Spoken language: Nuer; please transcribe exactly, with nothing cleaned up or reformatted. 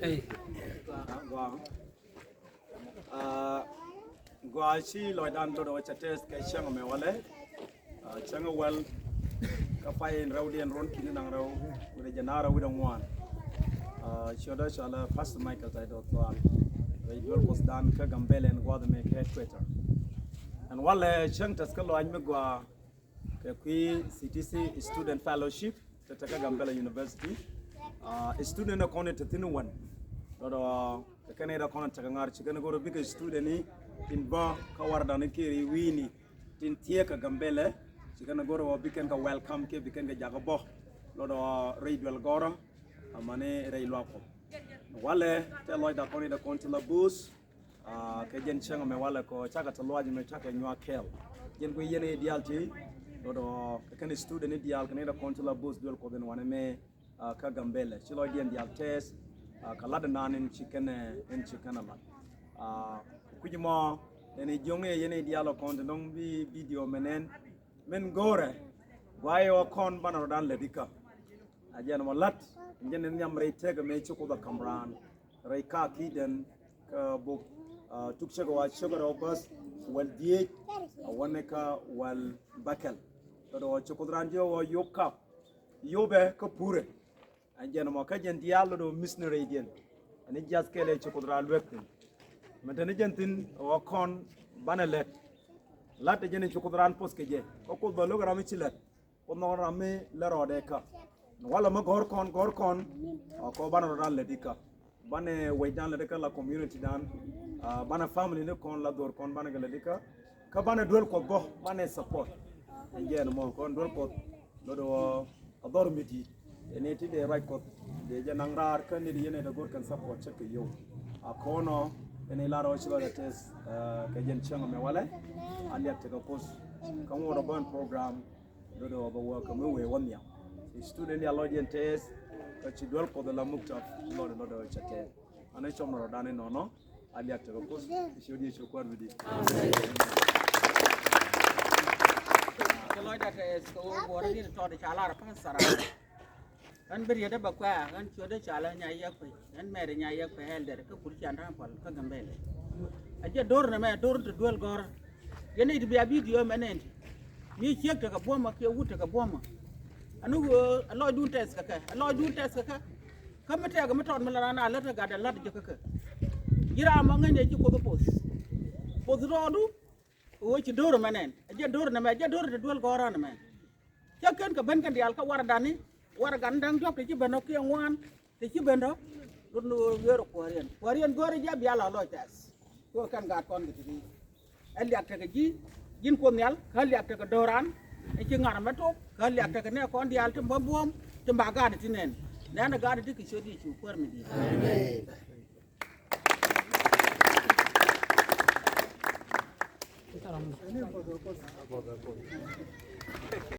Ɛ, gɔaa. Aa, gɔaa, ci lɔcdan lot ɣöö cɛ tɛth kɛ cäŋ ɛmɛ walɛ. Aa, cäŋ ɛ wäl kä pay in rɛwdiɛn ruɔ̱n ki̱ni naŋ rɛw wi̱cdɛ jɛ na̱a̱rä wi̱cdɛ ŋuan. Aa, ciötdä cɔalɛ Pastor Michael Taidoth Thual, rɛy duel Kuɔthdan kä Gambɛlɛ in gua̱a̱th ɛmɛ kä headquarter. Ɛn walɛ cäŋ tɛth kä lɔaac mi gɔaa kɛ kui̱ C T C Student Fellowship te te kä Gambela University. Aa, student ni kɔn i̱ te thi̱n i̱ wän. Lɔt ɔ kɛ kɛn i̱ rɔ kɔn i̱ tekɛ ŋa̱r, ci kɛn i̱ go̱r i̱ bikɛ student ni tin bä kä wardan i̱ kiɛ ri wi̱i̱ni tin thieekä Gambela. Ci kɛn i̱ go̱r i̱ bikɛn kɛ welcome kiɛ bikɛn kɛ jakä bä. Lɔt ɔ rɛy duel gɔ̱rä amäni rɛy luaak Kuɔth. Walɛ te lɔcda kɔn i̱ dee kɔn ti la bus. Aa, kɛ jɛn cäŋ ɛmɛ walɛ kɔ cakɛ te lɔaac ɛmɛ cakɛ nyuak kɛɛl. Jɛn guiy yɛn i̱ diaal ti lɔt ɔ kɛ kɛn student i̱ diaal kɛn i̱ dee kɔn ti la bus duel Kuɔth in wanɛ mɛ, aa, kä Gambela. Ci lɔcdiɛn diaal tɛth, aa, kɛ lat ɛnan in ci kɛn ɛ, in ci kɛn ɛ lat. Aa, kui̱c mɔ ɛn i̱ jiɔŋ i̱ yɛn i̱ diaal ɔ kɔn ti dɔ̱ŋ bi video mɛ nɛn. Min go̱o̱rɛ guay ɔ kɔn banɛ rɔ̱dan lät ikä. A jɛn mɔ la̱t in jɛn in nhiam rɛy tëk ɛmɛ ci Kuoth a ka̱m raan rɛy kaki̱dɛn kä buk, aa, tuk cäk ɛ wa cäk ɛ rɛw bäth wäl dhieec a wänɛ kä wäl bäkɛl. Kä dɔ̱ ci Kuoth raan jiök ɣöö yop kap, yopɛ kä purɛ. A jɛn mɔ kä jɛn diaal lot ɣöö missionary diɛn ɛn jiath kɛl ɛ ci Kuoth raan luek thi̱n. Mɛ te ni jɛn thi̱n ɣöö kɔn banɛ lät. La̱t ɛ jɛn in ci Kuoth raan poth kɛ jɛ kä Kuoth bä lo̱k ram mi ci lät. Kuoth nhɔk ram mi lɛ rɔɔdɛ kä. Walɛ mi gɔ̱r kɔn, gɔ̱r kɔn, aa, kɔ banɛ rɔɔdan lät ikä. Banɛ wecdan lät ikä la community dan. Aa, banɛ family ni kɔn la dhor kɔn banɛ kɛ lät ikä. Kä banɛ duel Kuɔth bä, banɛ support. Ɛn jɛn mɔ kɔn duel Kuɔth lot ɣöö a dhɔr mi di̱i̱t. Ɛn i̱ ti dee ruac Kuɔth dee jɛ naŋ raar kä nit yɛn ɛ dee go̱r kɛn support cä kɛ yio̱w. A kɔn ɔ ɛn i̱ lar ɣöö ci lɔcdɛ tɛth, aa, kɛ jɛn cäŋ ɛmɛ walɛ. A liak tekɛ Kuoth kä ŋuɔ̱t ɔ bän program. Lot ɔ bɛ wä kä mi wee wä nhiam. Ci student ya lɔcdiɛn tɛth kä ci duel Kuɔth la muktab lɔt lɔt ɔ cɛ tɛth. Anɛ cɔm rɔ̱dan inɔnɔ. A liak tekɛ Kuoth. Ci ɣöö di ci kuäär mi di. Kɛ lɔcdɛ tɛth kɛ ɣöö guɔ̱r ni tɔt ca lar pa̱n thara. Ɣän bi riet dee bɛ kuɛ̈ɛ̈, ɣän ciöt dee ca lä Nyayɛk Kuec, ɣän mɛri Nyayɛk Kuec ɛldɛr kä Christian Temple kä Gambɛlɛ. A jɛ do̱r nɛmɛ, do̱r ti duel gɔ̱r. Yɛn i̱ ti bia video mɛ nɛn ti mi ciek tekɛ buɔ̱mä kiɛ wut tekɛ buɔ̱mä. Ani ɣöö a lɔcdun tɛth kɛ kɛ, a lɔcdun tɛth kɛ kɛ. Kä mi tɛɛk mi tɔt mi la raan a lät ɛ gat ɛ la̱t jɛ kä kɛ. Ji̱ ram mɔ ŋäcnɛ ci Kuoth poth. Poth rɔɔdu. Ɣöö ci do̱r ɛmɛ nɛn, a jɛ do̱r nɛmɛ, a jɛ do̱r ti duel gɔ̱rä nɛmɛ. Cä ken kɛ ben kɛn diaal kä warɛgani, warɛgani da̱ŋ diɔ̱k ti ci ben ɔ kiɛ ŋuan, ti ci ben ɔ. Lot ni ɣöö ɣöö rɔ kuääriɛn, kuääriɛn go̱o̱rɛ jɛ bia la lɔc tɛth. Ɣöö kɛn gaat kɔn kɛ ti ri. Ɛ liak tekɛ ji̱, ji̱n Kuoth Nhial, kä liak tekɛ do̱ran. Ɛ ci ŋa̱r ɛmɛ tok, kä liak tekɛ nɛ kɔn diaal ti bä buɔ̱m, ti ba gaat ti nɛn. Nɛn ɛ gaat ti kɛ ciöt Yecu kuäär mi di̱i̱t. Amen.